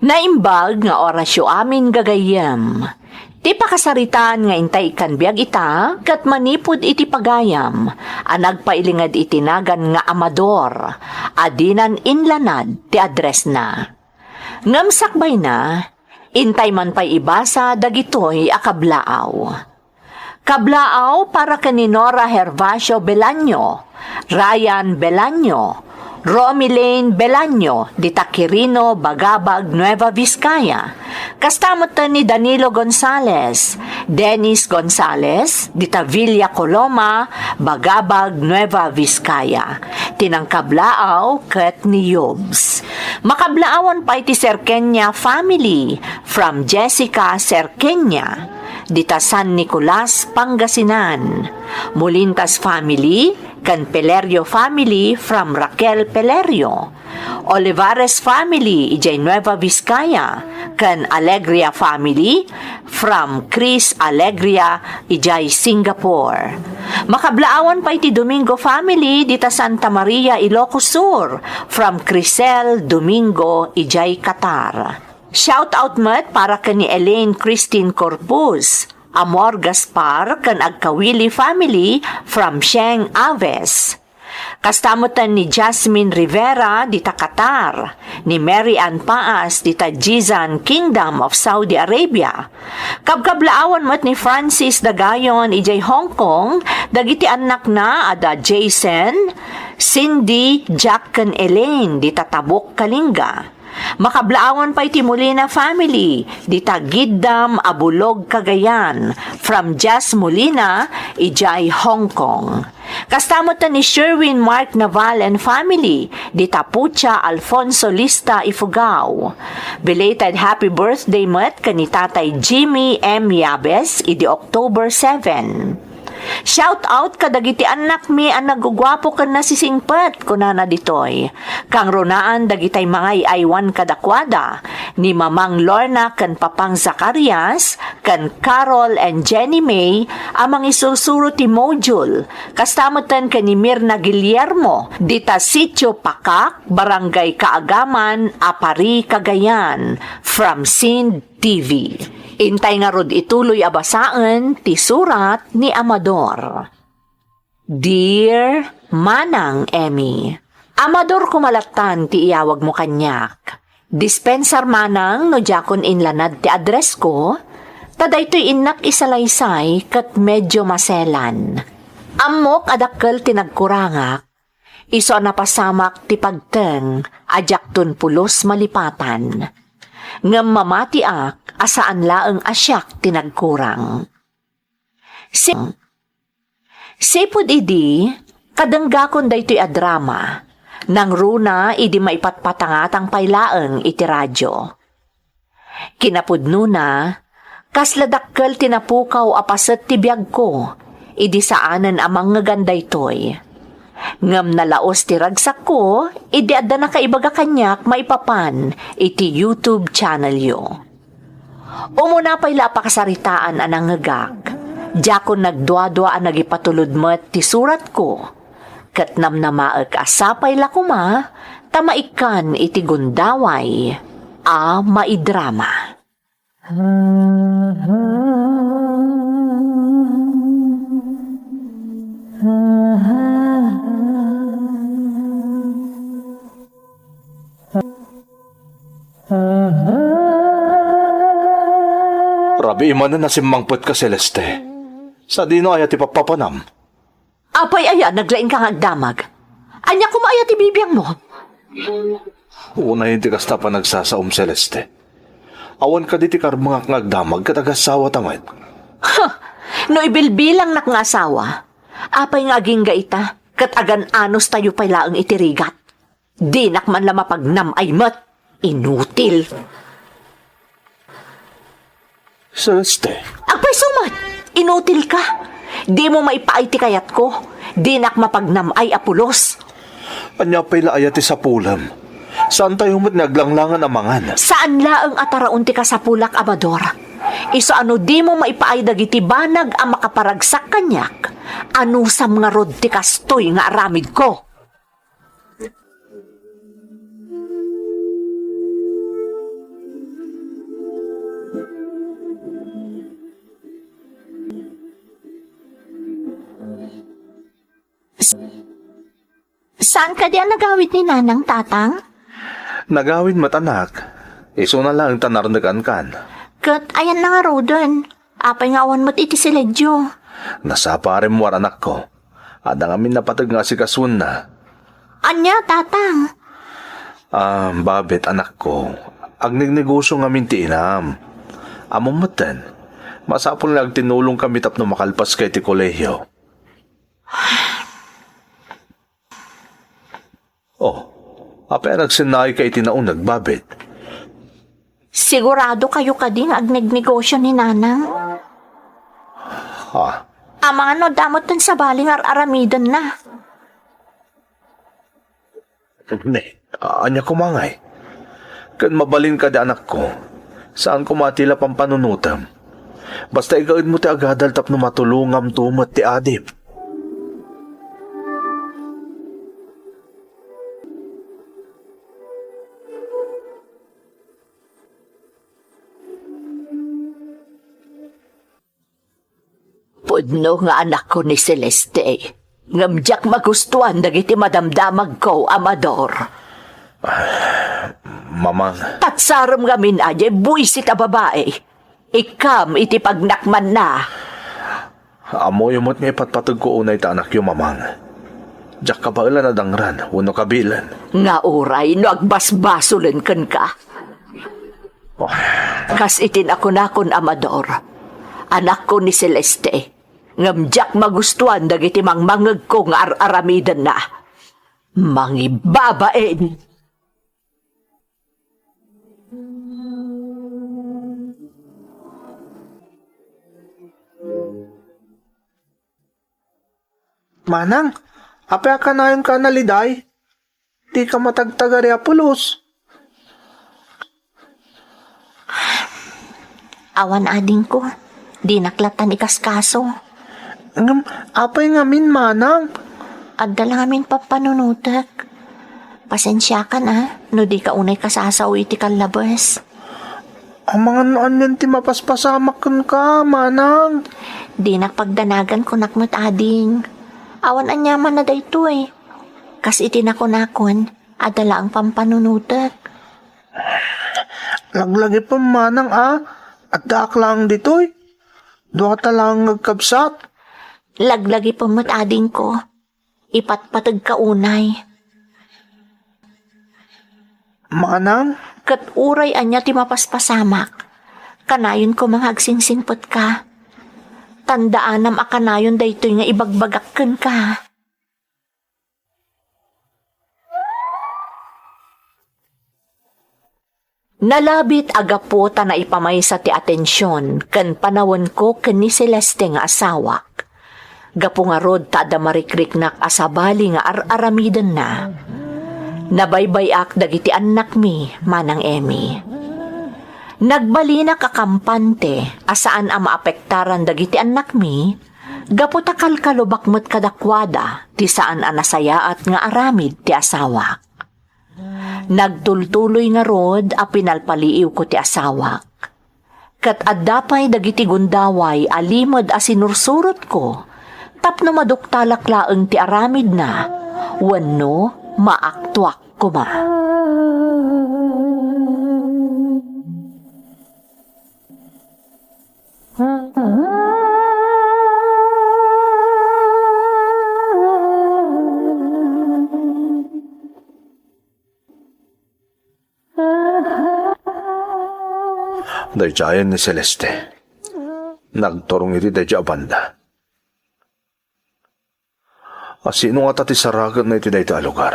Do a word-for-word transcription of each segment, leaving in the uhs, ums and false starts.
Naimbag nga orasyo amin, gagayyem. Ti pakasaritaan nga intay ikkan biag ita ket manipud iti pagayam a nagpailinged iti nagan nga Amador a dinan inlanad ti addressna. Ngem sakbayna, intay man pay ibasa dagitoy a kablaaw. Kablaaw para ken ni Nora Hervacio Belaño, Ryan Belaño, Romy Lane Belaño, dita Quirino, Bagabag, Nueva Vizcaya. Kasta met ni Danilo Gonzales, Dennis Gonzales, dita Villa Coloma, Bagabag, Nueva Vizcaya. Ti nangkablaaw ket ni Yobs. Makablaawan pay ti Serqueña family from Jessica Serqueña, dita San Nicolas, Pangasinan. Molintas family ken Pelerio family from Raquel Pelerio. Olivares family idiay Nueva Vizcaya ken Alegria family from Chris Alegria idiay Singapore. Makablaawan pay ti Domingo family dita Santa Maria, Ilocos Sur from Crisel Domingo idiay Qatar. Shout out met para ken ni Elaine Christine Corpus, Amor Gaspar ken Agkawili family from Sheng Aves. Kasta met ni Jasmine Rivera dita Qatar, ni Mary Ann Paas dita Jizan Kingdom of Saudi Arabia. Kabkablaawan met ni Francis Dagayon idiay Hong Kong, dagiti annakna a da Jason, Cindy, Jack ken Elaine dita Tabuk, Kalinga. Makablaawan pay ti Molina family dita Giddam a Bulog, Cagayan, from Jazz Molina idiay Hong Kong. Kasta met ni Sherwin Mark Naval and family dita Pucha, Alfonso Lista, Ifugao. Belated happy birthday met ken ni Tatay Jimmy M Yabes idi October seven. Shout out kadagiti annakmi a naguguapo ken nasisingpet, kunana ditoy. Kangrunaan dagitay mangay-aywan kadakuada, ni Mamang Lorna ken Papang Zacarias, ken Carol and Jenny May a mangisusuro ti module, kasta metten ken ni Mirna Guillermo, dita Sitio Pakak, Barangay Kaagaman, Aparri, Cagayan, from Sind T V. Intay ngarud ituloy a basaen ti surat ni Amador. Dear Manang Emmy, Amador koma lattan ti iyawagmo kaniak. Dispensar manang no diakon inlanad ti address ko, ta daytoy innak isalaysay ket medio maselan. Ammok a dakkel ti nagkurangak, isu a napasamak ti pagteng a diakton pulos malipatan. Ngem mamatiak a saan laeng a siak ti nagkurang. Si-, sipud idi, kadenggakon daytoy a drama, nangruna idi maipatpatangatang pay laeng iti radio. Kinapudnona, kasla dakkel ti napukaw a paset ti biagko, idi saanen a mangngegan daytoy. Ngem nalaos ti ragsakko, idi adda nakaibaga kaniak maipapan iti YouTube channelyo. Umuna pay la a pakasaritaan a nangngegak, diakon nagduadua a nagipatulod met ti suratko, ket namnamaek a sapay la koma ta maikkan iti gundaway a maidrama. Rabii manen a simmangpetka, Celeste. Sadino aya ti pappapanam? Apay aya, naglaingka nga agdamag? Ania koma aya ti bibiangmo? Unay ti kasta panagsasaom, Celeste. Awan kadi ti karmengak nga agdamag ket agasawata met. Ha! No ibilbilangnak nga asawa, apay nga agingga ita, ket agan-anos tayo pay laeng iti rigat? Dinak man la mapagnam-ay met. Inutil. Celeste. Agpayso met! Inutil ka! Dimo maipaay ti kayatko. Dinak mapagnam-ay a pulos. Ania pay la aya ti sapulem? Saantayo met nga aglanglangan a mangan. Saan laeng a taraon ti kasapulak, Amador. Isu a no dimo maipaay dagiti banag a makaparagsak kaniak, anusam ngarud ti kastoy nga aramidko? Saan kadi a nagawid ni Nanang, Tatang? Nagawid met, anak. Isuna laeng ta narnekankan. Ket ayanna ngaruden? Apay nga awan met iti siledyo? Nasapa a rimmuar, anakko. Adda ngamin napateg nga asikasuenna. Ania, Tatang? Ah, Babet, anakko. Agnegnegosio ngamin ti inam. Ammom metten, masapul nga agtinulongkami tapno makalpaska iti kolehiyo. Oh, apay a nagsennaayka iti nauneg, Babet? Sigurado kayo kadi nga agnegnegosio ni Nanang? Ha? Amangan no adda metten sabali nga ar-aramidenna. Ne, ania koma ngay? Ken mabalin kadi, anakko. Saan koma ti la pampanunotem. Basta igaedmo ti agadal tapno matulongamto met ti adim. Pudno nga anakko ni Celeste, ngem diak magustuan dagiti madamdamagko, Amador. Mamang. Tatsarem ngamin a diay buisit a babai. Ikkam iti pagnakmanna. Ammoyo met nga ipatpateg ko unay ta anakyo, Mamang. Diak kabaelan a dangran wenno kabilen. Nga uray no agbasbasolen kenka. Oh. Kas iti nakunakon, Amador, anakko ni Celeste, ngem diak magustuan dagiti mangmangegko nga ar-aramidenna. Mangibabain! Manang, apay a kanayonka a naliday? Dika matagtagari a pulos. Awan, adingko. Dinak lattan ikaskaso. Ngem, apay ngamin, manang? Adda la ngamin pampanunotek. Pasensiakan, a, no dika unay kasasao iti kallabes. Amangan no anian ti mapaspasamak kenka, manang. Dinak pagdanagan, kunak met, ading. Awan aniamanna daytoy. Kas iti nakunakon, adda laeng pampanunotek. Laglagipem, manang, a, addaak laeng ditoy. Duata laeng nga agkabsat. Laglagipem met, adingko. Ipatpategka unay. Manang? Ket uray ania ti mapaspasamak, kanayon koma nga agsingsingpetka. Tandaanam a kanayon daytoy nga ibagbagak kenka. Nalabit a gapu ta naipamaysa ti atension ken panawenko ken ni Celeste nga asawak. Gapu ngarud ta adda marikriknak a sabali nga ar-aramidenna, nabaybay-ak dagiti annakmi, Manang Emmy. Nagbalinak a kampante a saan a maapektaran dagiti annakmi, gapu ta kalkalubak met kadakuada ti saan a nasayaat nga aramid ti asawak. Nagtultuloy ngarud a pinalpaliiwko ti asawak. Ket adda pay dagiti gundaway a limed a sinursurotko tapno maduktalak laeng ti aramidna wenno maaktuak koma. Daydiayen ni Celeste. Nagturong iti daydiay a banda. A, sino ngata ti saragatna iti dayta a lugar?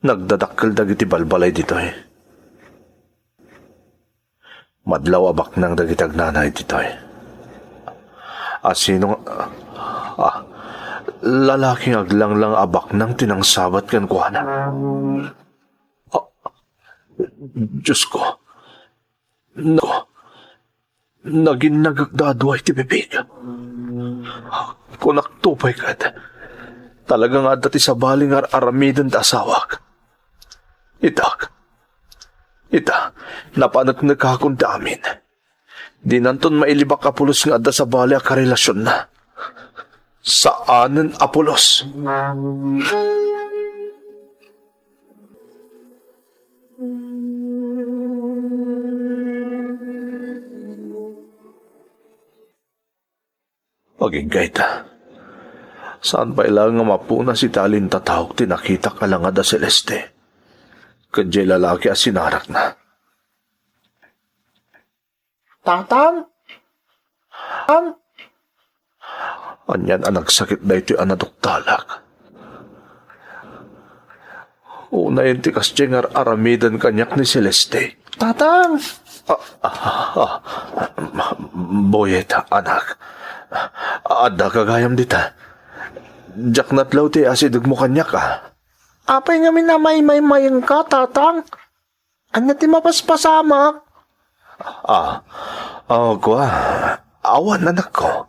Nagdadakkel dagiti balbalay ditoy. Madlaw a baknang dagiti agnanayon ditoy. A, sino nga, a, lalaki nga aglanglang a baknang ti nangsabat kenkuana. A, Diosko, no, naginnagek da a dua iti bibig. Kunakto pay ket, talaga nga adda ti sabali nga ar-aramiden ti asawak. Itak, ita, napaneknekakon ti amin. Dinanton mailibak a pulos nga adda sabali a karelasionna. Saanen a pulos. Agingga ita. Saan pay laeng nga mapunas iti alintataok ti nakitak a langad a Celeste ken diay lalaki a sinarakna. Tatang? Tatang? Anian a nagsakit daytoy a naduktalak. Unayen ti kasdiay nga ar-aramiden kaniak ni Celeste. Tatang! Ah, ah, ah, Boyet, anak. Adda ka gayam dita. Diak natlaw ti asidegmo kaniak, a. Apay ngamin a maymaymayengka, Tatang? Ania ti mapaspasamak? Ah, ah, kua, awan, anakko.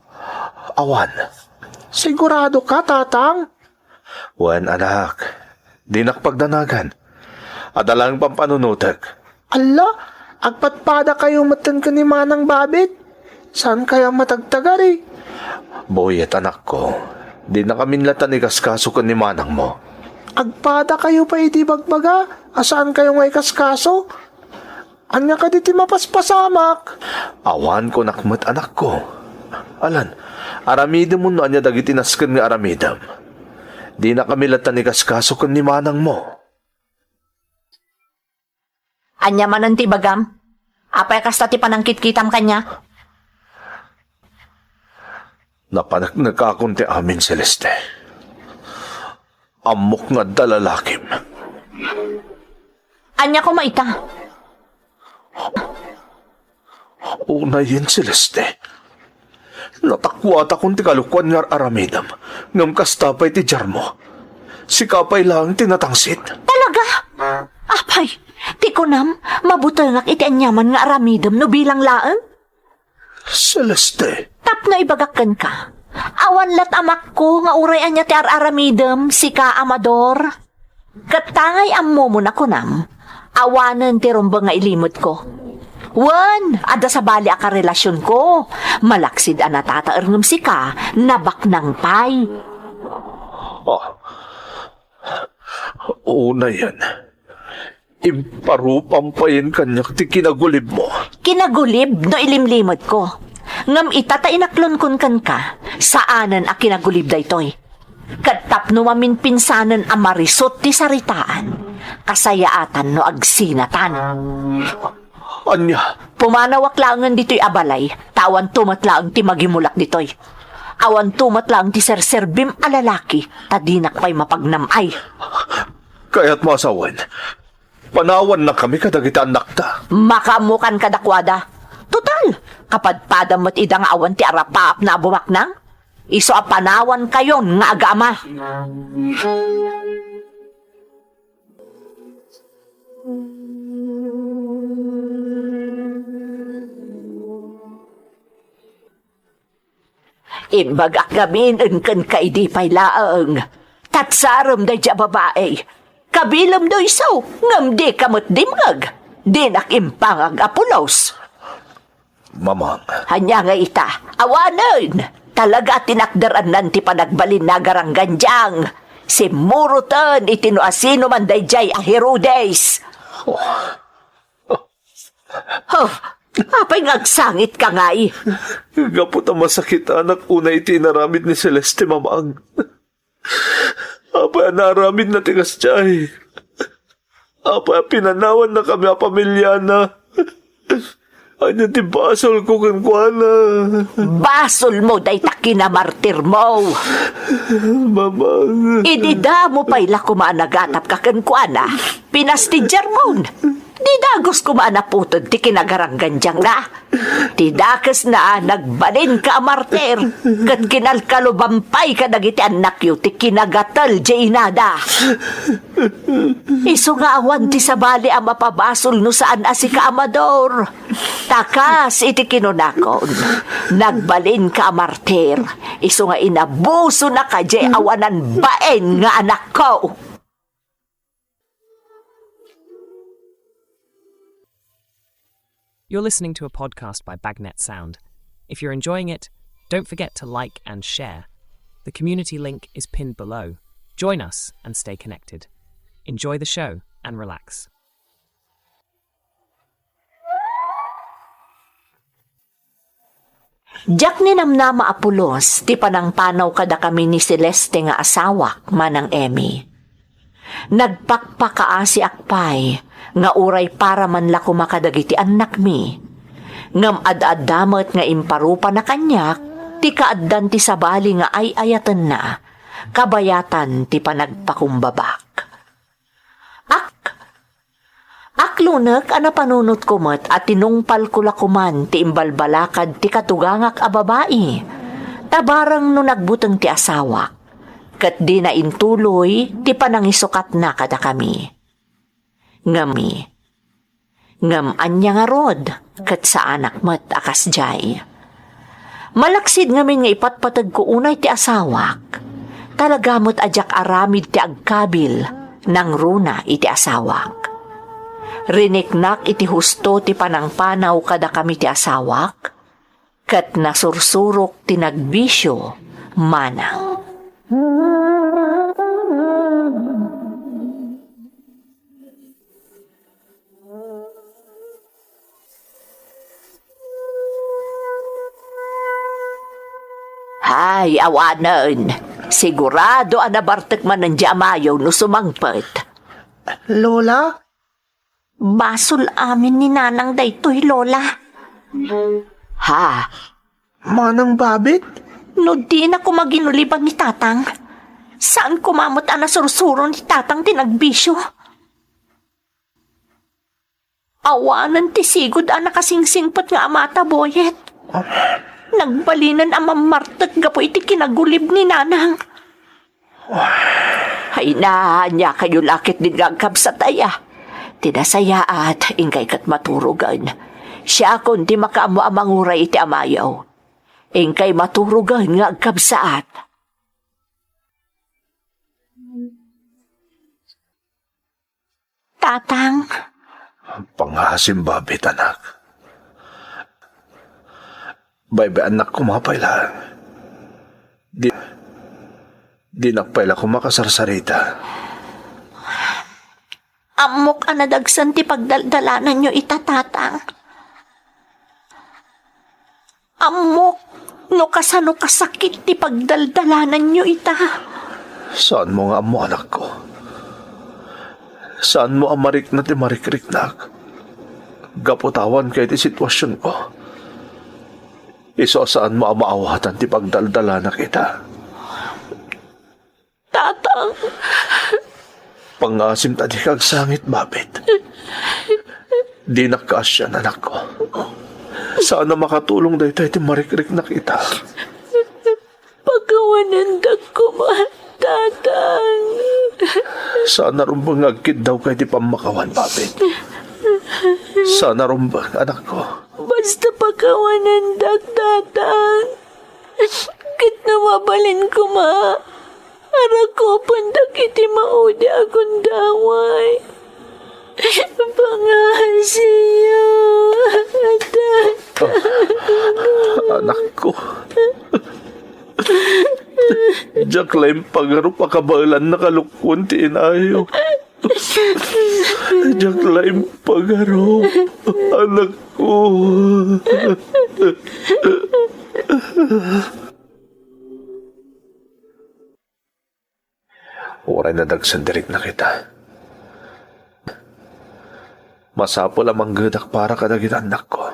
Awan. Sigurado ka, Tatang? Wen, anak. Dinak pagdanagan. Adda laeng pampanunotek. Alla, agpadpadakayo metten ken ni Manang Babit? Saan kayo a matagtagari? Boyet, anakko, dinakamin latta ikaskaso ken ni manangmo. Agpadakayo pay iti bagbaga a saan kayo nga ikaskaso? Ania kadi ti mapaspasamak? Awan, kunak met, anakko. Alan, aramidem no ania dagiti nasken nga aramidem. Dinakami latta ikaskaso ken ni manangmo. Ania manen ti ibagam? Apay a kasta ti panangkitkitam kaniak? Napaneknekakon ti amin, Celeste. Ammok nga adda lalakim. Ania koma ita? Unayen, Celeste. Natakuatakon ti kalokuan nga ar-aramidem, ngem kasta pay ti diarmo. Sika pay laeng ti natangsit. Talaga? Apay, ti kunam, mabutengak iti aniaman nga aramidem no bilang laeng? Celeste. Tapno ibagak kenka, awan la't amakko nga uray ania ti ar-aramidem, sika, Amador. Ket ta ngay ammomo a kunam, awanen ti rumbeng nga ilimedko. Wen, adda sabali a karelasionko, malaksid a natataer ngem sika, nabaknang pay. Ah, unayen, imparupam payen kaniak ti kinagulibmo. Kinagulib no ilimlimedko. Ngem ita ta inaklonkon kenka, saanen a kinagulib daytoy. Ket tapno maminpinsanen a marisut ti saritaan, kasayaatan no agsinatan. Ania? Pumanawak laengen ditoy a balay, ta awanto met laeng ti magimulak ditoy. Awanto met laeng ti serserbim a lalaki, ta dinak pay mapagnam-ay. Kayatmo a sawen, panawannakami kadagiti annakta. Makaammokan kadakuada. Total, kapadpadam met ida nga awan ti arapaapna a bumaknang. Isu a panawankayon nga agaama. Imbagak ngamin kenka idi pay laeng. Tatsarem daydiay a babai. Kabilemdo isu, ngem dika met dimngeg. Dinak impangag a pulos. Mamang. Ania nga ita? Awanen! Talaga a tinakderannan ti panagbalinna a garanggandiang. Simmuroten iti no asinoman daydiay a Herodes. Oh. Oh, apay nga agsangitka ngay? Gapu ta masakitanak unay iti inaramid ni Celeste, Mamang. Apay a naaramidna ti kasdiay? Apay a pinanawannakami a pamiliana? Ania ti basolko kenkuana? Basolmo dayta kinamartirmo. Mamang. Idi damo pay la koma a nagatapka kenkuana, pinas ti diarmon. Di dagus koma a naputeg ti kinagaranggandiangna. Ti dakesna, nagbalinka a martir, ket kinalkaluban pay kadagiti annakyo ti kinagatel diay inada. Isu nga awan ti sabali a mapabasol no saan a sika, Amador. Ta kas iti kinunakon, nagbalinka a martir, isu nga inabusonaka diay awanan bain nga anakko. You're listening to a podcast by Bagnet Sound. If you're enjoying it, don't forget to like and share. The community link is pinned below. Join us and stay connected. Enjoy the show and relax. Diak ninamnama a pulos ti panangpanaw kadakami ni Celeste nga asawak, Manang Emmy. Nagpakpakaasiak pay nga uray para man la koma kadagiti annakmi, ngem ad-adda met nga imparupana kaniak ti kaaddan ti sabali nga ay-ayatenna kabayatan ti panagpakumbabak. Ak, aklunek a napanunotko met a tinungpalko la koman ti imbalbalakad ti katugangak a babai, ta bareng no nagbuteng ti asawak, ket dina intuloy ti panangisukatna kadakami. Ngem, ngem ania ngarud, ket saanak met a kasdiay. Malaksid ngamin nga ipatpategko unay ti asawak, talaga met a diak aramid ti agkabil nangruna iti asawak. Riniknak iti husto ti panangpanaw kadakami ti asawak, ket nasursurok ti nagbisio manang. Hay, awanen. Sigurado a nabartek manen di amayo no sumangpet. Lola? Basol amin ni Nanang daytoy, Lola. Ha? Manang Babit? No dina koma ginuliban ni Tatang, saan koma met a nasursuro ni Tatang ti nagbisio. Awanen ti sigud a nakasingsingpet nga amata, Boyet. Nagbalinen a mammartek gapu iti kinagulib ni Nanang. Ay, ania kayo la ketdin nga agkabsat aya? Ti nasayaat, inkay ket maturogen. Siakon ti makaammo a manguray iti amayo. Inkay maturogen nga agkabsat. Tatang. Pangngaasim, Babit, anak. Baybay-annak koma pay laeng. Di, dinak pay la koma kasarsarita. Ammok a nadagsen ti pagdaldalananyo ita, Tatang. Ammok no kasano kasakit ti pagdaldalananyo ita. Saanmo nga ammo, anakko. Saanmo a marikna ti marikriknak gapu ta awan kay ti situasionko. Isu a saanmo a maawatan ti pagdaldalanak ita. Tatang. Pangngaasim ta dika agsangit, Babit. Dinak kaasian, anakko. Saan a makatulong daytoy ti marikriknak ita. Pakawanendak koma, Tatang. Saan a rumbeng nga agkiddawka iti pammakawan, Babit. Saan a rumbeng, anakko. Basta pakawanendak, Tatang. Ket no mabalin koma, arakupendak iti maudi a gundaway. Pangngaasim, Tatang. Anakko. Diak la impagarup a kabaelan a kalukon ti inayo. Diak la impagarup, anakko. Uray nadagsen ti riknak ita, masapul a manggedak para kadagiti annakko.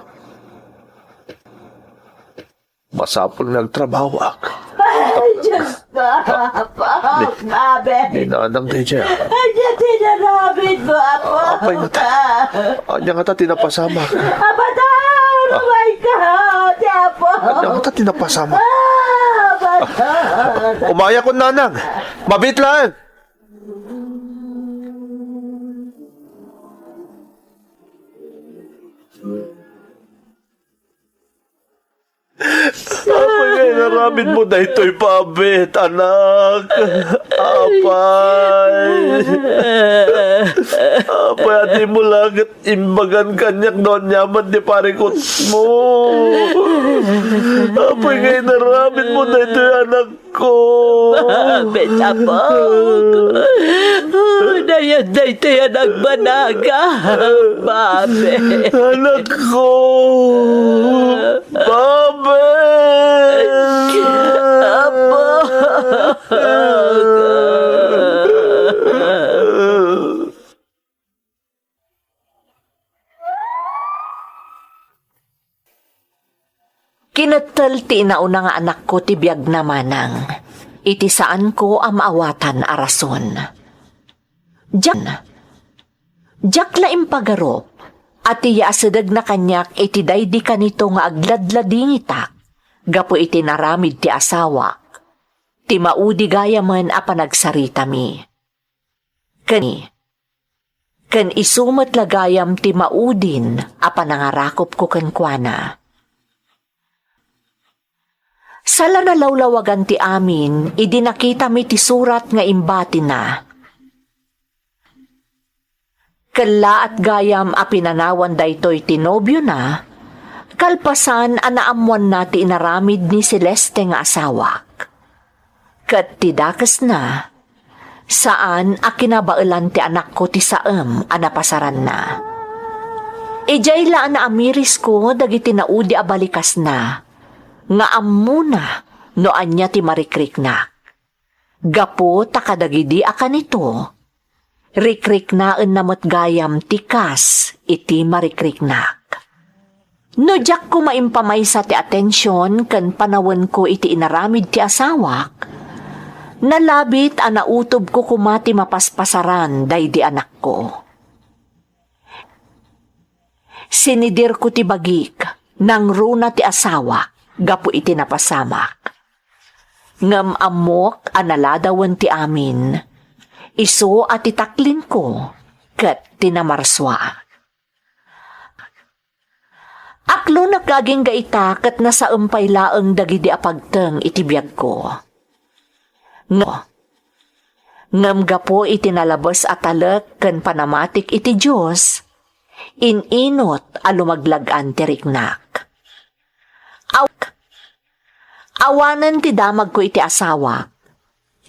Masapul nga agtrabahoak. Ay, Diyos ko, Apo, ni, grabe. Ni Nanang daydiay. Ania ti inaramid mo, Apo? Apay, ngata. Ania ngata ti napasamak? Abadan, ah. Umay ka, ti Apo. Ania ngata ti napasamak? Ah, Abadan. Umayakon, Nanang. Mabiit laeng. Apay nga Aramidmo daytoy, Pabet, anak. Apay. Apay, adimo la ket imbagan kaniak no aniaman ti parikutmo. Apay nga inaramidmo daytoy, anakko. Pabet, apok. Dayag daytoy a nagbanagak, Pabet. Anakko. Pabet! Apo! Kinettel ti inauna nga anakko ti biagna manang, iti saanko a maawatan a rason. Diak, diak la impagarup a ti yaasidegna kaniak iti daydi kanito nga agladladingitak gapu iti naramid ti asawak, ti maudi gayamen a panagsaritami. Ken, ken isu met la gayam ti maudin a panangarakupko kenkuana. Sala nalawlawagan ti amin idi nakitami ti surat nga imbatina. Kellaat gayam a pinanawan daytoy ti nobiona, kalpasan a naammoanna ti inaramid ni Celeste nga asawak. Ket ti dakesna, saan a kinabaelan ti anakko ti saem a napasaranna. Idiay la a naamirisko dagiti naudi a balikasna, nga ammona no ania ti marikriknak. Gapu ta kadagidi a kanito, rikriknaenna met gayam ti kas iti marikriknak. No diak koma impamaysa ti atension ken panawenko iti inaramid ti asawak, nalabit a nautobko koma ti mapaspasaran daydi anakko. Sinidirko ti bagik, nangruna ti asawak gapu iti napasamak. Ngem ammok a naladawen ti amin, isu a ti taklinko ket ti namarsua. Aklonek nga agingga ita ket nasaem pay laeng dagidi a pagteng iti biagko. Nga-, ngem gapu iti nalabes a talek ken panamatik iti Dios, in-inut a lumaglag-an ti riknak. Aw-, awanen ti damagko iti asawak.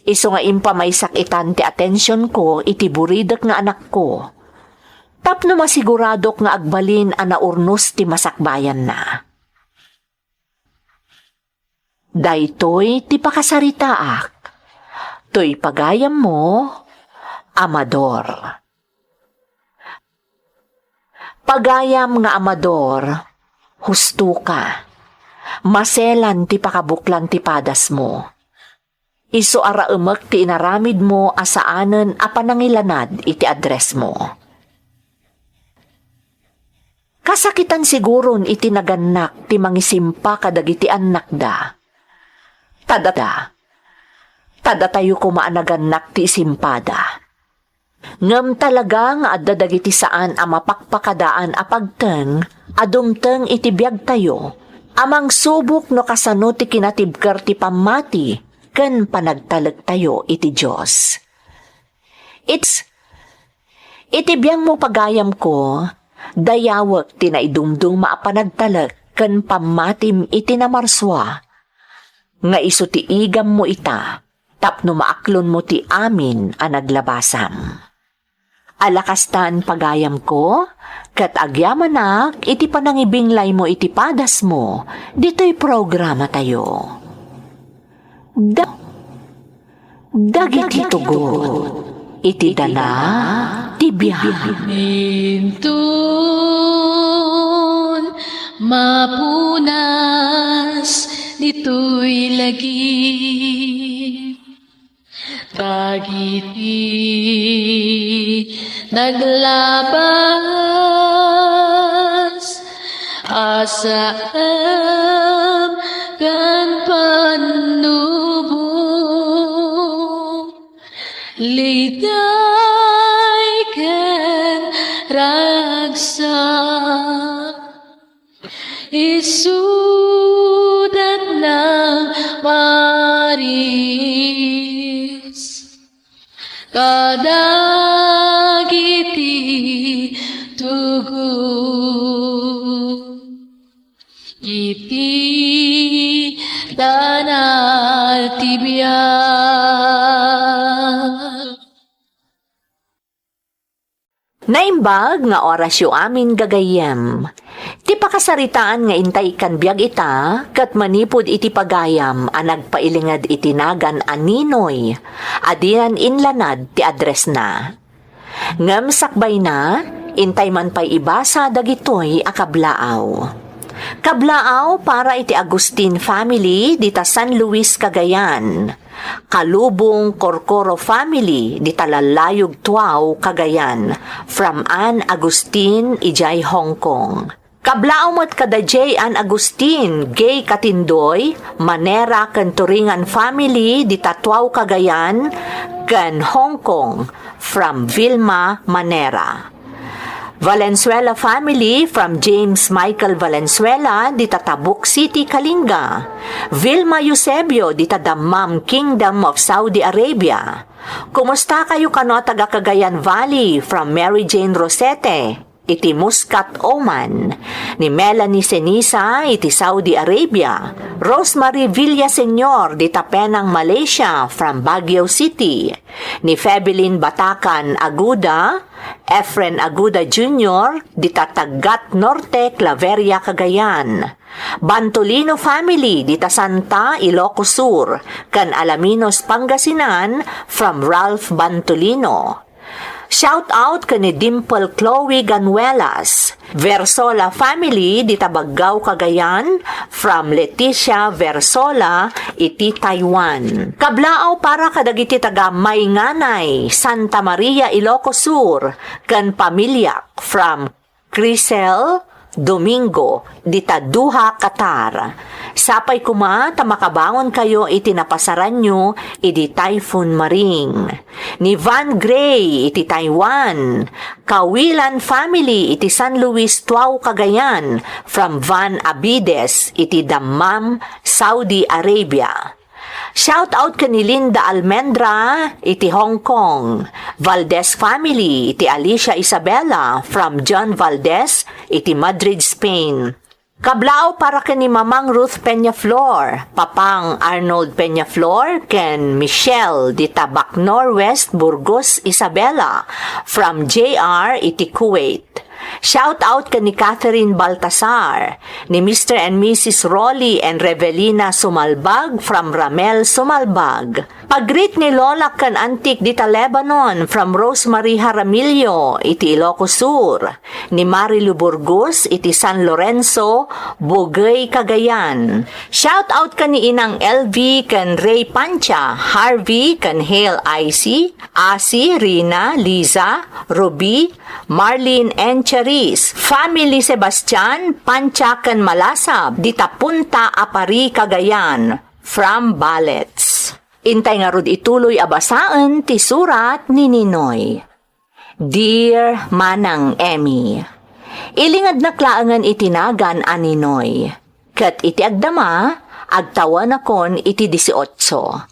Isu nga impamaysak itan ti atensionko iti buridek nga anakko, tapno masiguradok nga agbalin a naurnos ti masakbayanna. Daytoy ti pakasaritaak. Toy pagayammo, Amador. Pagayam nga Amador, husto ka. Maselan ti pakabuklan ti padasmo. Isu a raemek ti inaramidmo a saanen a panangilanad iti addressmo. Kasakitan siguron iti nagannak ti mangisimpa kadagiti annakda. Ta data, ta datayo koma a nagannak ti isimpada. Ngem talaga nga adda dagiti saan a mapakpakadaan a pagteng a dumteng iti biagtayo a mangsubok no kasano ti kinatibker ti pammati ken panagtalektayo iti Dios. It's, iti biangmo pagayamko, dayawek ti naidumduma a panagtalek ken pammatim iti namarsua, nga isu ti igammo ita tapno maaklonmo ti amin a naglabasam. Ala kastan pagayamko, ket agyamanak iti panangibinglaymo iti padasmo ditoy programatayo. Da-, dagiti tugot iti dana ti biag. Inton mapunas ditoy lagi. Dagiti naglabas a saem ken pannubo, liday ken ragsak. Isudat na Paris kadagiti tugot iti danal ti biag. Naimbag nga orasyo amin, gagayyem. Ti pakasaritaan nga intay ikkan biag ita, ket manipud iti pagayam a nagpailinged iti nagan a Ninoy, a dinan inlanad ti addressna. Ngem sakbayna, intay man pay ibasa dagitoy a kablaaw. Kablaaw para iti Agustin family dita San Luis, Cagayan. Kalubong Corcoro family dita Lallayog, Tuao, Cagayan, from Ann Agustin idiay Hong Kong. Kablaaw met kada J. Ann Agustin, Gay Katindoy, Manera ken Turingan family dita Tuao, Cagayan, ken Hong Kong, from Vilma Manera. Valenzuela family from James Michael Valenzuela dita Tabuk City, Kalinga. Vilma Eusebio dita Dammam, Kingdom of Saudi Arabia. Kumusta kayo kano a taga Cagayan Valley from Mary Jane Rosete iti Muscat, Oman. Ni Melanie Ceniza iti Saudi Arabia. Rosemary Villaseñor dita Penang, Malaysia from Baguio City. Ni Febelin Batacan Aguda, Efren Aguda Junior dita Taggat Norte, Claveria, Cagayan. Bantolino family dita Santa, Ilocos Sur, ken Alaminos, Pangasinan, from Ralph Bantolino. Shout out ken ni Dimple Chloe Ganuelas, Versola family dita Baggao, Cagayan, from Leticia Versola iti Taiwan. Kablaaw para kadagiti taga Mainganay, Santa Maria, Ilocos Sur, ken pamiliak, from Crisel Domingo dita Doha, Qatar. Sapay koma ta makabangonkayo iti napasaranyo idi Typhoon Maring. Ni Van Gray iti Taiwan. Kawilan family iti San Luis, Tuao, Cagayan, from Van Abides iti Dammam, Saudi Arabia. Shout out ken ni Linda Almendra iti Hong Kong, Valdez family iti Alicia Isabela from John Valdez iti Madrid, Spain. Kablaaw para ken ni Mamang Ruth Peñaflor, Papang Arnold Peñaflor, ken Michelle dita Bacnor West, Burgos, Isabela, from J R iti Kuwait. Shout out ken ni Catherine Baltasar, ni Mister and Missus Rolly and Revelina Sumalbag from Ramel Sumalbag. Pag-greet ni Lola ken Antik dita Lebanon from Rosemary Jaramillo iti Ilocos Sur, ni Marilu Burgos iti San Lorenzo, Bugey, Cagayan. Shout out ken ni Inang L V ken Ray Pancha, Harvey ken Hale Icy, Asi, Rina, Liza, Ruby, Marlene and Cherise, family Sebastian, Pancha ken Malasab, dita Punta Apari, Cagayan, from Balets. Intay ngarud ituloy a basaen ti surat ni Ninoy. Dear Manang Emmy, ilingednak laengen iti nagan a Ninoy, ket iti agdama, agtawenakon iti dieciocho.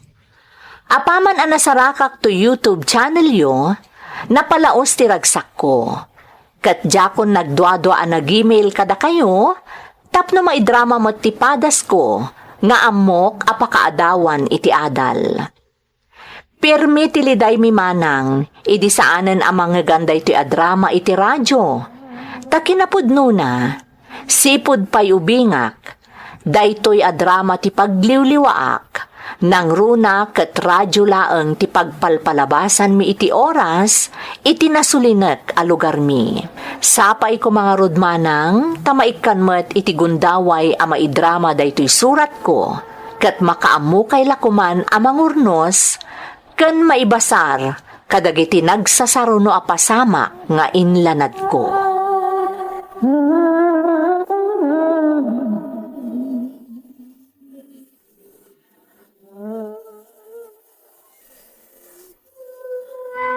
Apaman a nasarakak to YouTube channelyo, napalaos ti ragsakko. Ket diakon nagduadua a nag-email kadakayo tapno maidrama met ti padasko nga ammok a pakaadawan iti adal. Pirmi ti lidaymi manang idi saanen a mangngegan daytoy a drama iti radio. Ta kinapudnona, sipud pay ubingak, daytoy a drama ti pagliwliwaak, nangruna ket radio laeng ti pagpalpalabasanmi iti oras iti nasulinek a lugarmi. Sapay koma ngarud manang ta maikkan met iti gundaway a maidrama daytoy suratko, ket makaammokay la koman a mangurnos ken maibasar kadagiti nagsasaruno a pasamak nga inlanadko.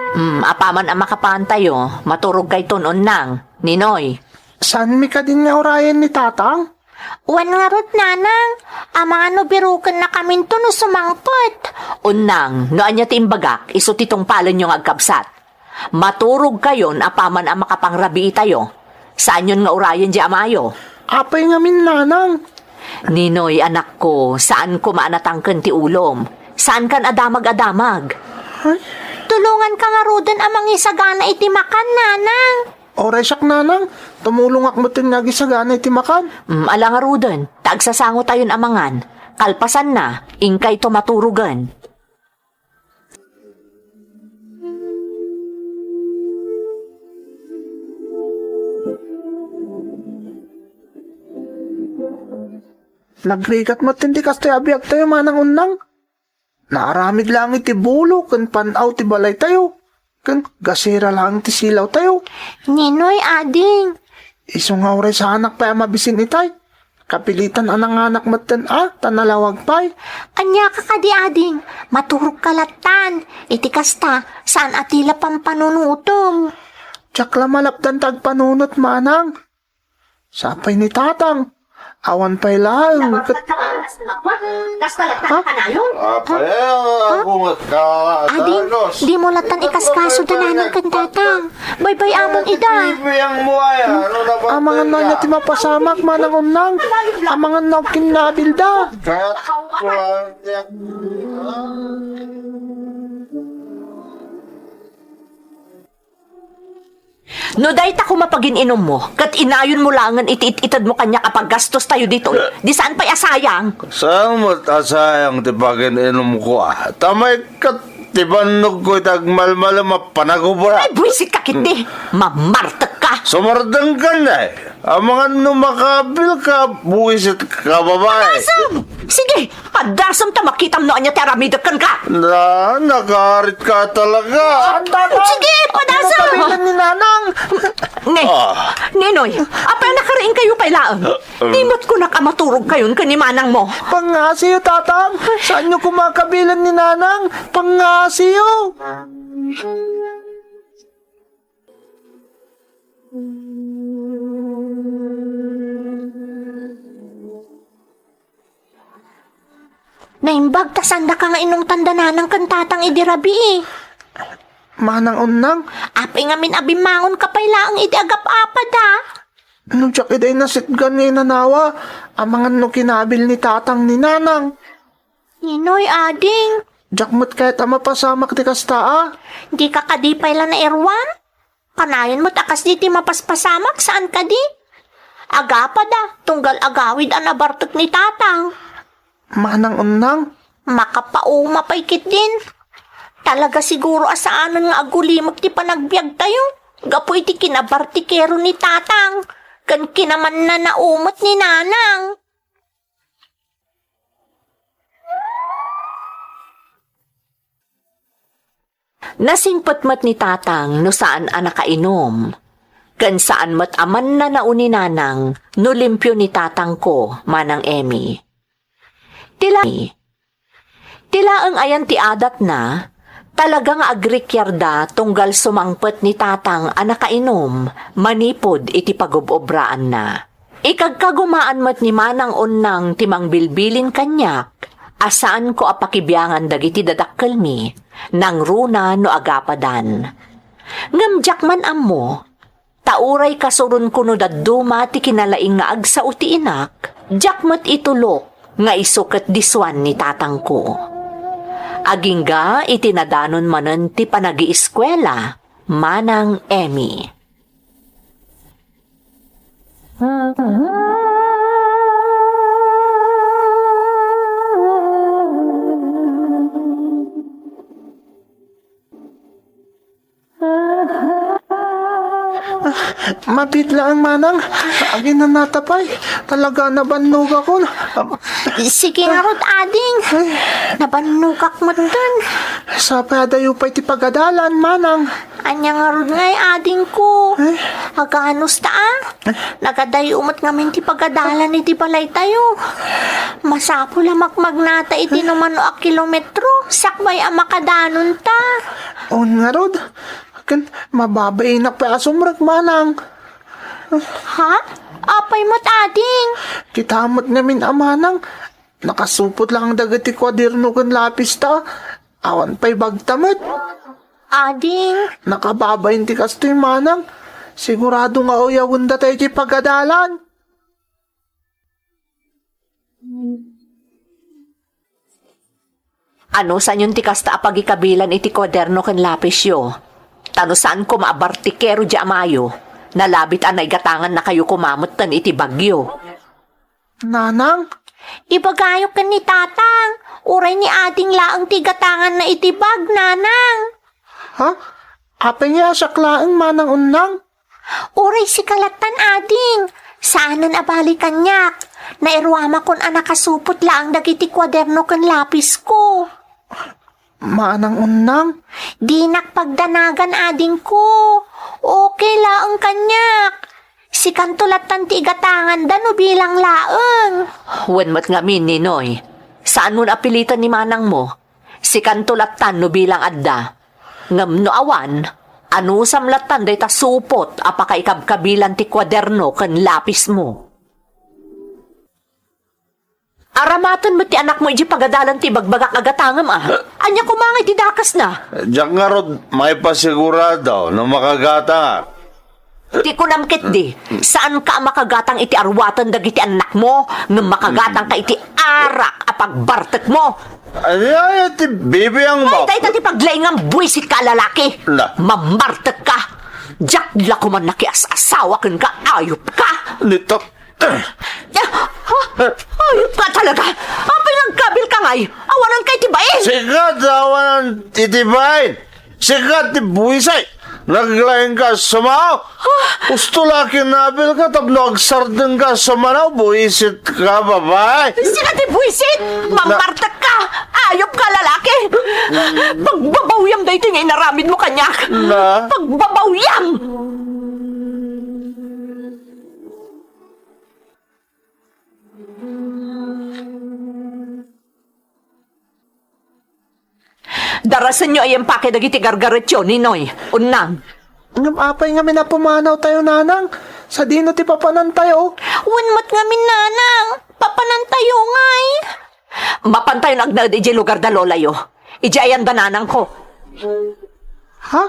Hmm, apaman a makapaantayo, maturogkayton, Nang Ninoy. Saanmi kadin nga urayen ni Tatang? Wen ngarud, nanang, amangan no birukennakaminto no sumangpet. Unnang, no ania ti imbagak, isu ti tungpalenyo nga agkabsat. Maturogkayon apaman a makapangrabiitayo. Saanyon nga urayen diay amayo. Apay ngamin, nanang? Ninoy, anakko, saan koma a natangken ti ulom. Saankan a damag-adamag. Ay. Tulonganka ngaruden a mangisagana iti makan, nanang. Uray siak, nanang, tumulongak metten nga agisagana iti makan. Mm, ala ngaruden, ta agsasangotayon a mangan. Kalpasanna, inkayto maturogen. Nagrigat met ti kastoy a biagtayo, Manang Unnang. Naaramid laeng iti bulo ken pan-aw ti balaytayo, ken gasera laeng ti silawtayo. Ninoy, ading. Isu nga uray saanak pay a mabisin itay. Kapilitan a nanganak metten a, ta nalawag pay. Ania ka kadi, ading? Maturogka lattan. Iti kasta, saan a ti la pampanunotem. Diak la malapdan ta agpanunot, manang. Sapay ni tatang. Awan pay laeng ket. Ha? Apay, ah, bungat ka, Ading, Carlos. Dimo lattan ikaskaso da nanang ken tatang. Baybay-amon ida. Bibiyang mo ay, ano na ba? Amangan na niya ti mapasamak, Manang Unnang. Amangan na kinnabilda. Kaya, No dayta koma pagin-inummo, ket inayonmo laengen iti it-itedmo kaniak a paggastostayo ditoy, di saan pay a sayang? Saan met a sayang ti pagin-inumko, a? Ta maikkat ti bannogko iti agmalmalem a panagubra. Ay, buisitka ketdi! Mamartekka! Sumardengkan, ay! Amangan no makabilka, buisitka, babae. Padasem! Sige, padasem ta makitam no ania ti aramidek kenka. Na, nakarit ka talaga. Sige, padasem! Kabilan ni Nanang. Ne, Ah. Ninoy, apay a nakariingkayo pay laeng? Ah. Di met kunak a maturogkayon ken ni manangmo. Pangngasiyo, Tatang. Saanyo koma kabilan ni Nanang? Pangngasiyo. Naimbag ta saandaka nga inungtan da nanang ken tatang idi rabii. Manang Unnang? Apay ngamin a bimmangonka pay laeng idi agap-apada? No diak idiay nasitgan nga inanawa, amangan no kinabil ni tatang ni nanang. Ninoy, ading. Diak met kayat a mapasamak ti kasta a. Dika kadi pay la nairuam? Kanayon met a kasdi ti mapaspasamak, saan kadi? Agapada, tunggal agawid a nabartek ni tatang. Manang Unnang? Makapauma pay ketdin. Talaga siguro a saanen nga agulimek ti panagbiagtayo, gapu iti kinabartikero ni tatang, ken kinamannanao met ni nanang. Nasingpet met ni tatang no saan a nakainom, ken saan met a mannanao ni nanang no limpio ni tatangko, Manang Emmy. Ti la-, ti laeng ayan ti adatna, talaga nga agrikiarda tunggal sumangpet ni tatang a nakainom manipud iti pagub-obraanna. Ikagkagumaan met ni Manang Unnang ti mangbilbilin kaniak a saanko a pakibiangan dagiti dadakkelmi, nangruna no agapadan. Ngem diak man ammo, ta uray kasuronko no dadduma ti kinalaing nga agsao ti inak, diak met itulok nga isu ket disuan ni tatangko. Agingga iti nadanon manen ti panagieskuela, Manang Emmy. Mabiit laeng, manang. Aginanata pay. Talaga, nabannogakon. Sige ngarud, ading. Ay. Nabannogak metten. Sapay adayo pay ti pagadalan, manang. Ania ngarud ngay, adingko? Eh? Aganos ta, a? Eh? Nagadayo met ngamin ti pagadalan iti balaytayo. Masapul a makmagnata iti numano a kilometro, sakbay a makadanonta. On ngarud, ken mababainak pay a sumrek, manang. Ha? Apay met, ading? Kita met ngamin a manang, nakasupot lang dagiti kuaderno ken lapista. Awan pay bagta met. Ading. Nakababain ti kastoy manang. Sigurado nga uyawenda tayo ti pagadalan. Anusanyon ti kasta a pagikabilan iti kuaderno ken lapisyo? Ta no saan koma a bartikero diay amayo, nalabit a naigatangannakayo koma metten iti bagyo. Nanang? Ibagayo ken ni Tatang, uray ni Ading laeng ti igatanganna iti bag, Nanang. Ha? Apay nga siak laeng, Manang Unnang? Uray sika lattan, ading. Saanen a bali kaniak. Nairuamakon a nakasupot laeng dagiti kuaderno ken lapisko. Manang Unnang? Dinak pagdanagan, adingko. Okay laeng kaniak. Sikanto lattan ti igatanganda no bilang laeng. Wen met ngamin, Ninoy. Saanmon a piliten ni manangmo. Sikanto lattan no bilang adda. Ngem no awan, anusam lattan dayta supot a pakaikabkabilan ti kuaderno ken lapismo. Aramaten met ti anakmo idiay pagadalan ti ibagbagak a gatangem, a. Ania koma ngay ti dakesna? Diak ngarud maipasigurado no makagatangak. Ti kunam ketdi, saanka a makagatang iti aruaten dagiti annakmo, ngem makagatangka iti arak a pagbartekmo. Ania ti bibiangmo? Ay, dayta ti paglaingam, buisit ka a lalaki. Na. Mammartek ka. Diak la koman nakias-asawa kenka, ayup ka. Nito. Ah, ha? Ayup ka talaga. Apay nagkabil ka ngay? Awanan ka iti bain. Sika ti awanan iti bain. Sika ti buisit. Naglaing ka sumao. Usto la kinabil ka tapno agsardeng ka sumao. Buisit ka, babai. Sika ti buisit. Mammartek ka. Ayup ka, lalaki. Pagbabawiam daytoy nga inaramidmo kaniak. Na? Pagbabawiam. Darasenyo a impake dagiti gargaretyo, Ninoy, Unnang. Ngem apay ngamin a pumanawtayo, Nanang? Sadino ti papanantayo? Wen met ngamin, Nanang. Papanantayo ngay. Mapantayon agnaed idiay lugar da lolayo. Idiay ayan da nanangko. Ha?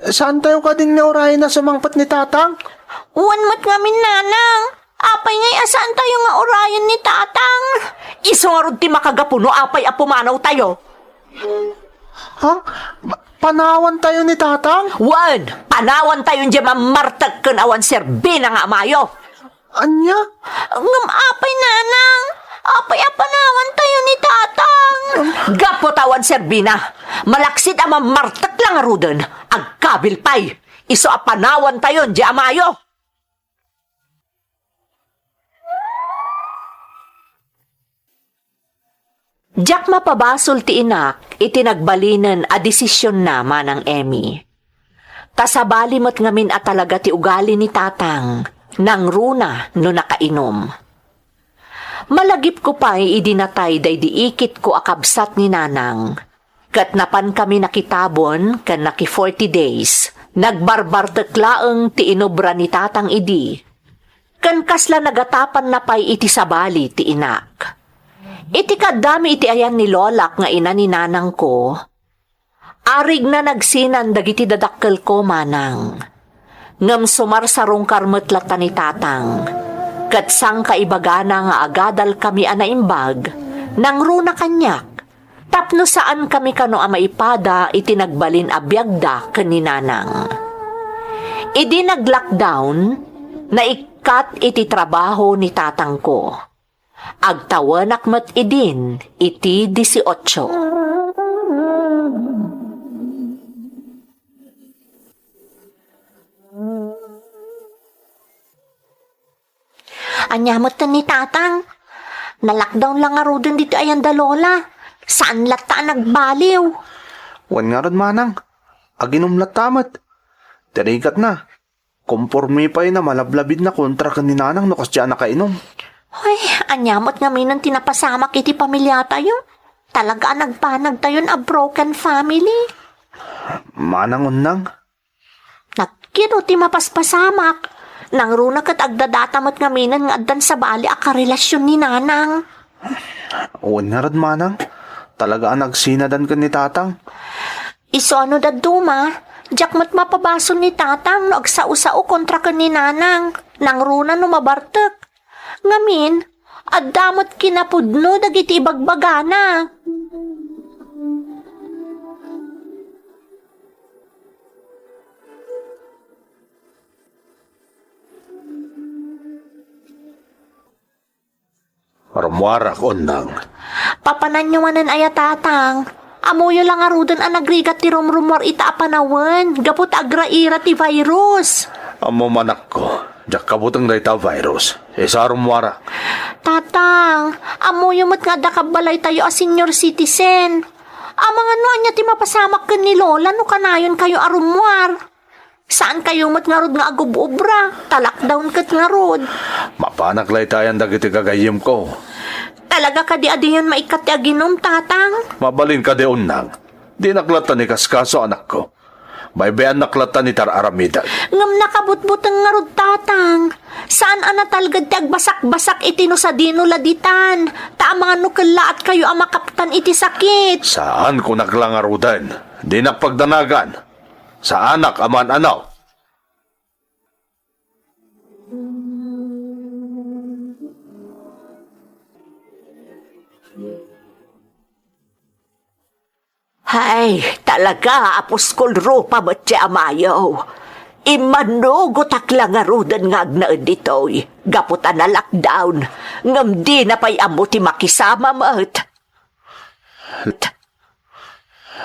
Saantayo kadi nga urayen a sumangpet ni Tatang? Wen met ngamin, Nanang. Apay ngay a saantayo nga urayen ni Tatang? Isu ngarud ti makagapu no apay a pumanawtayo. Ha? Pa-, panawantayo ni Tatang? Wen, panawantayon diay mammartek ken awan serbina nga amayo. Ania? Ngem apay, Nanang? Apay a panawantayo ni Tatang? Gapu ta awan serbina, malaksid a mammartek la ngaruden, agkabil pay. Isu a panawantayon diay amayo. Diak mapabasol ti inak iti nagbalinen a desisionna, Manang Emmy. Ta sabali met ngamin a talaga ti ugali ni Tatang, nangruna no nakainom. Malagipko pay idi natay daydi ikitko a kabsat ni Nanang, ket napankami nakitabon ken naki-forty days. Nagbarbartek laeng ti inobra ni Tatang idi. Ken kasla nagatapanna pay iti sabali ti inak. Iti kaaddami iti ayan ni lolak nga ina ni nanangko, arigna nagsinan dagiti dadakkelko, manang. Ngem sumarsarungkar met latta ni tatang, ket sangkaibagana nga agadalkami a naimbag, nangruna kaniak. Tapno saankami kano a maipada iti nagbalin a biagda ken ni nanang. Idi nag-lockdown, naikkat iti trabaho ni tatangko. Agtawenak met idin iti dieciocho. Ania met ni tatang? Na-lockdown la ngaruden ditoy ayan da lola. Saan latta a nagbaliw? Wen ngarud, manang. Aginom latta met. Ti rikatna, komporme pay na malablabidna kontra ken ni nanang no kasdiay a nakainom. Ay, ania met ngaminen ti napasamak iti pamiliatayo? Talaga a nagbanagtayon a broken family. Manang Unnang, Nagkino ti mapaspasamak? Nangruna ket agdadata met ngaminen nga addan sabali a karelasion ni Nanang. Wen ngarud, Manang. Talaga a nagsinadan ken ni Tatang. Isu a no dadduma, diak met mapabasol ni Tatang no agsao-sao kontra ken ni Nanang. Nangruna no mabartek. Ngamin, adda met kinapudno dagiti ibagbagana. Rummuarak, Unnang. Papananyo manen aya, Tatang? Ammoyo la ngaruden a nagrigat ti rumrummuar ita a panawen gapu ta agraira ti virus. Ammom, anakko, diak kabuteng dayta a virus. Isu a rummuarak. Tatang, ammoyo met nga adda kabbalaytayo a senior citizen. Amangan no ania ti mapasamak ken ni Lola no kanayonkayo a rummuar. Saankayo met ngarud nga agub-ubra, ta lockdown ket ngarud. Mapanak laytayan dagiti gagayyemko. Talaga kadi a diyon maikkat ti aginum, Tatang? Mabalin kadi, Unnang. Dinak latta ni kaskaso, anakko. Baybayannak latta ni tar-aramidek. Ngem nakabutbuteng ngarud, Tatang. Saan a natalged ti agbasakbasak iti no sadino la ditan, ta amangan no kellaatkayo a makaptan iti sakit. Saan, kunak la ngaruden. Dinak pagdanagan. Saanak a maan-anaw. Hay, talaga a puskol rupa met ti amayo. Immannugotak la ngaruden nga agnaed ditoy, gapu ta na-lockdown, ngem dina pay ammo ti makisama met.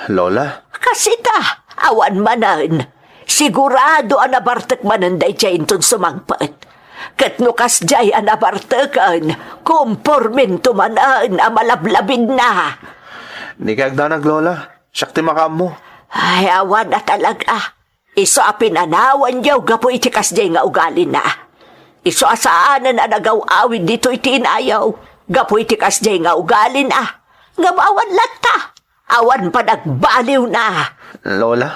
Lola? Kas ita, awan manen. Sigurado a nabartek manen daydiay inton sumangpet. Ket no kasdiay a nabarteken, kompormento manen a malablabidna. Dikay agdanag, Lola. Siak ti makaammo. Ay, awan a talaga. Isu a pinanawanyo gapu iti kasdiay nga ugalina. Isu a saanen a nagaw-awid ditoy ti inayo gapu iti kasdiay nga ugalina. Ngem awan latta, awan panagbaliwna. Lola?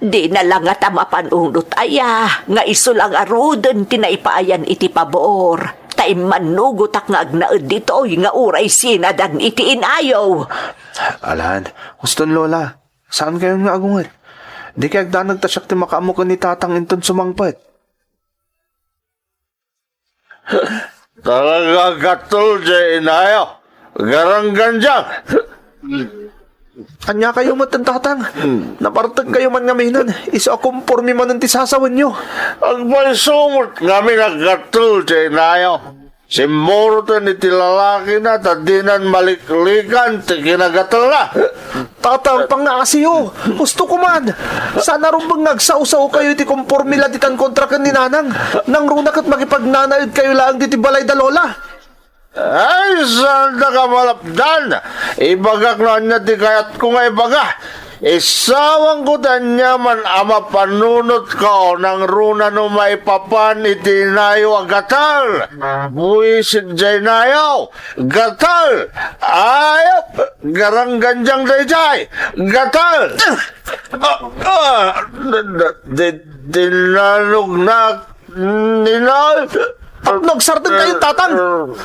Dina la ngata mapanunot aya nga isu la ngaruden ti naipaayan iti pabor, ta immannugotak nga agnaed ditoy nga uray sinadan iti inayo. Alan, huston, Lola. Saankayon nga agunget? Dikay agdanag ta siak ti makaammo ken ni Tatang inton sumangpet. Talaga gatol diay inayo. Garanggandiang. Aniakayo met, Tatang? Hmm. Nabartekkayo man ngaminen. Isu a komporme manen ti sasawenyo. Agpayso met ngamin a gatol diay inayo. Simmuroten iti lalakina ta dinan maliklikan ti kinagatelna. Tatang, pangngaasiyo! Husto koma! Saan a rumbeng nga agsao-saokayo iti komporme la ditan kontra ken ni Nanang. Nangruna ket makipagnanaedkayo laeng ditoy balay da Lola. Ay, saandak a malapdan! Ibagak no ania ti kayatko nga ibaga. Isawanko ti aniaman a mapanunotko, nangruna no maipapan iti inayo a gatal. Buisek diay inayo. Gatal! Ayop! Garanggandiang daydiay! Gatal! Ah, ah, da-, da-, di-, dinalognak, nila-, Tapno agsardengkayon, Tatang!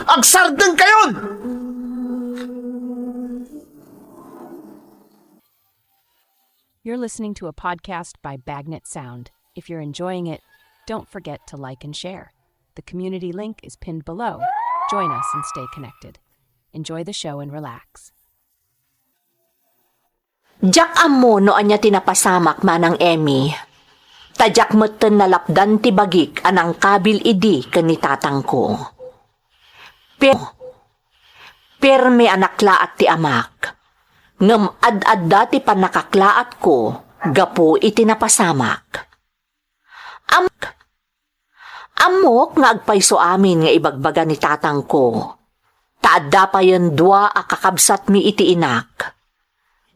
Agsardengkayon! You're listening to a podcast by Bagnet Sound. If you're enjoying it, don't forget to like and share. The community link is pinned below. Join us and stay connected. Enjoy the show and relax. Diak ammo no ania ti napasamak, Manang Emmy. Ta diak metten nalapdan ti bagik a nangkabil idi ken ni tatangko. Pero, permi a naklaat ti amak, ngem ad-adda ti pannakaklaatko gapu iti napasamak. Am-, ammok nga agpayso amin nga ibagbaga ni tatangko, ta adda payen dua a kakabsatmi iti inak.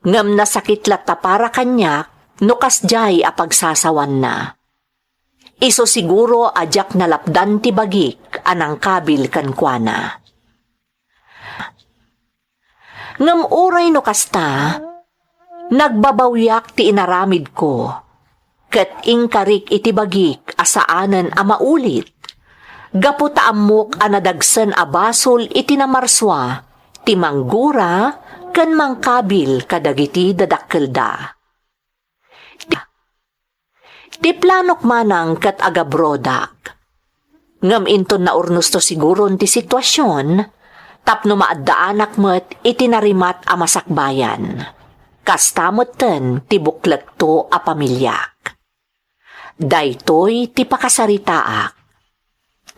Ngem nasakit latta para kaniak no kasdiay a pagsasawanna. Isu siguro a diak nalapdan ti bagik a nangkabil kenkuana. Ngem uray no kasta, nagbabawiak ti inaramidko. ket inkarik iti bagik a saanen a maulit, gapu ta ammok a nadagsen a basol iti namarsua ti manggura ken mangkabil kadagiti dadakkelda. Ti, ti planok manang ket agabrodak. Ngem inton naurnosto siguron ti situasion, tapno maaddaanak met iti narimat a masakbayan. Kasta metten ti buklekto a pamiliak. Daytoy ti pakasaritaak.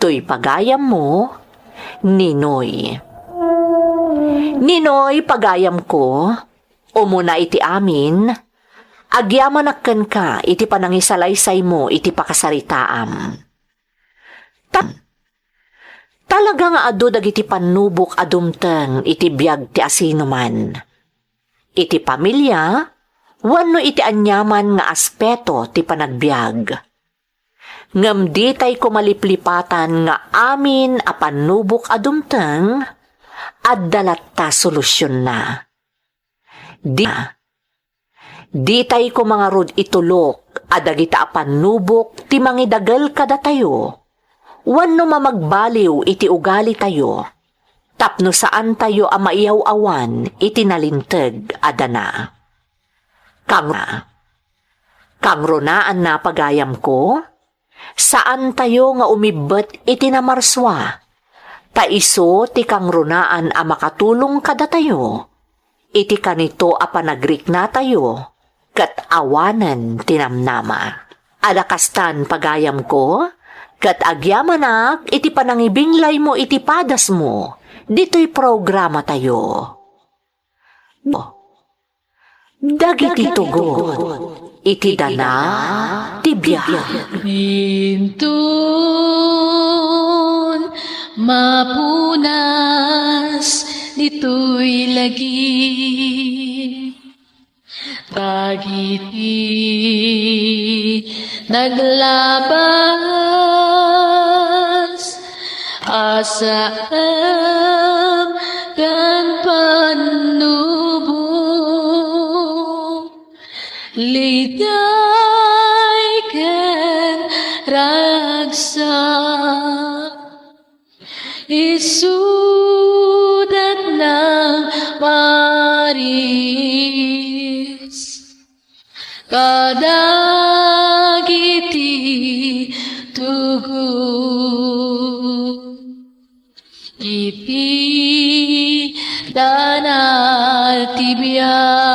Toy pagayammo, Ninoy. Ninoy, pagayamko, umuna iti amin, agyamanak kenka iti panangisalaysaymo iti pakasaritaam. Ta-, talaga nga adu dagiti pannubok a dumteng iti biag ti asinoman. Iti pamilia, wenno iti aniaman nga aspeto ti panagbiag. Ngem ditay ko maliplipatan nga amin a pannubok a dumteng, adda latta solusionna. Di, ditay ko mangarud itulok a dagita a pannubok ti mangidagel kadatayo, wenno mamagbaliw iti ugalitayo, tapno saantayo a maiyaw-awan iti nalinteg a dana. Kang-, kangrunaanna, pagayamko, saantayo nga umibbet iti namarsua, ta isu ti kangrunaan a makatulong kadatayo iti kanito a panagriknatayo ket awanen ti namnama. Adda kastan, pagayamko, ket agyamanak iti panangibinglaymo iti padasmo ditoy programatayo. Dagiti tugot iti dana ti biag. Inton mapunas ditoy lagip, dagiti naglabas a saem ken pannubok, liday ken ragsak, isudat na maris kadagiti tugot iti dana ti biag.